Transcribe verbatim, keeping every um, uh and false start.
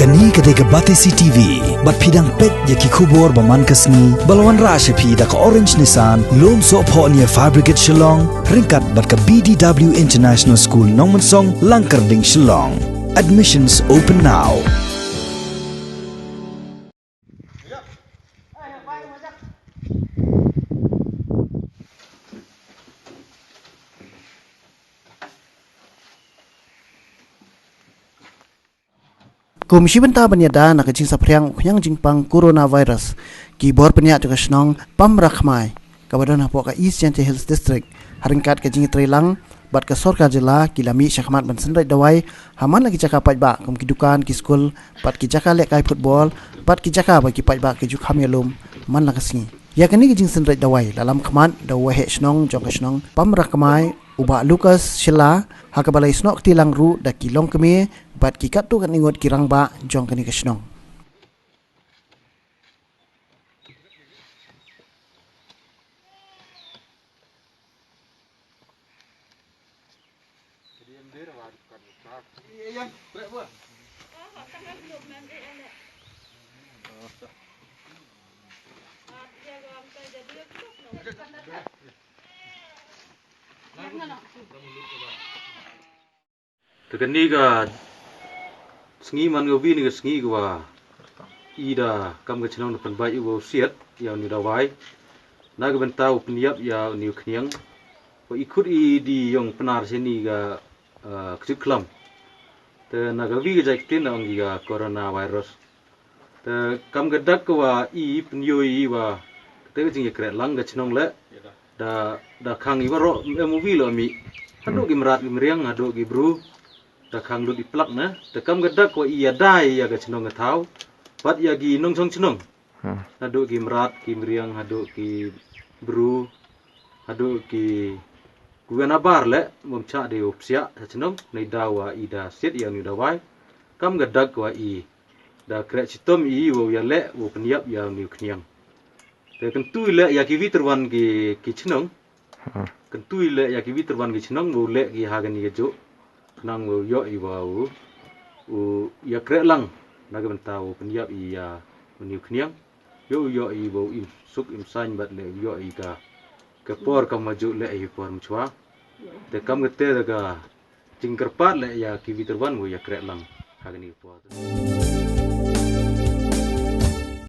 Kane ka dei ka Batesi T V, bad phi dang peit ïa ki khubor ba man ka sngi, ba la wanrah sha phi da ka Orange Nissan, Lumsohphoh near Fire Brigade Shillong, ryngkat bad ka B D W International School Nongmensong, Langkyrding, Shillong. Admissions open now. Kum shi bynta ban ïada na ka jingsaphriang u khñiang jingpang coronavirus, ki bor pynïaid jong ka shnong Pamrakhmai, kaba don hapoh ka East Jaintia Hills District, ha ryngkat ka jingïatreilang bad ka sorkar jylla, ki la mih shakhmat ban synreit dawai ha man la ki jaka paidbah, kum ki dukan, ki skul, bad ki jaka lehkai football, bad ki jaka ba ki paidbah ki ju kham ïalum man la ka sngi. Ïa kane ka jingsynreit dawai la lam khmat da u waheh shnong jong ka shnong Pamrakhmai, u Bah Lucas Shylla, ha kaba la ïasnoh kti lang ruh da ki longkmie bad ki katto katne ngut ki rangbah jong kane ka shnong. Te kane ka sngi man ka wi ne ka sngi ka wa i da kam ka chnong da pynbait u ba u siat ïa u ni dawai. Na ka bynta u pynïap ïa u ni u khñiang. Wa i khut i di yong pnar sini ka, ah, kjut klam. Te na ka wi ka jai ktien na ong ki ka coronavirus. Te kam ka dak ka wa i pynïoh i wa kate ka jingïakret lang ka chnong le. Da, da khang i waroh em u wi lo mi. Haduh ki mrad ki mriang, haduh ki bru. Da khang lut i plak na. Te kam ka dak ka wa i ïadei ïa ka chnong ka thaw. Bad ïa ki nongchong chnong. Hmm. Haduh ki mrad ki mriang, haduh ki bru. Haduh ki kuwen abar le. Bym chah de u psiah ha chnong. Nei da wa i da siat ïa u ni u dawai. Kam ka dak ka wa i da khreh chitom i wow ïaleh wow pynïap ïa u ni u khñiang. Te kyntu i leh ïa ki wi tyrwan ki, ki chnong. Hmm. Kyntu i leh ïa ki wi tyrwan ki chnong wow leh ki ha kani ka juh. Khnang wow ïoh i wa u, u ïakhreh lang na ka bynta wow pynïap i ïa u ni u khñiang. Ïoh u ïoh i wow im suk im saiñ bad leh u ïoh i ka, ka por kam wa juh leh i por mchwa. Te kam kate da ka jingkyrpad leh ïa ki wi tyrwan wow ïakhreh lang ha kani ka por.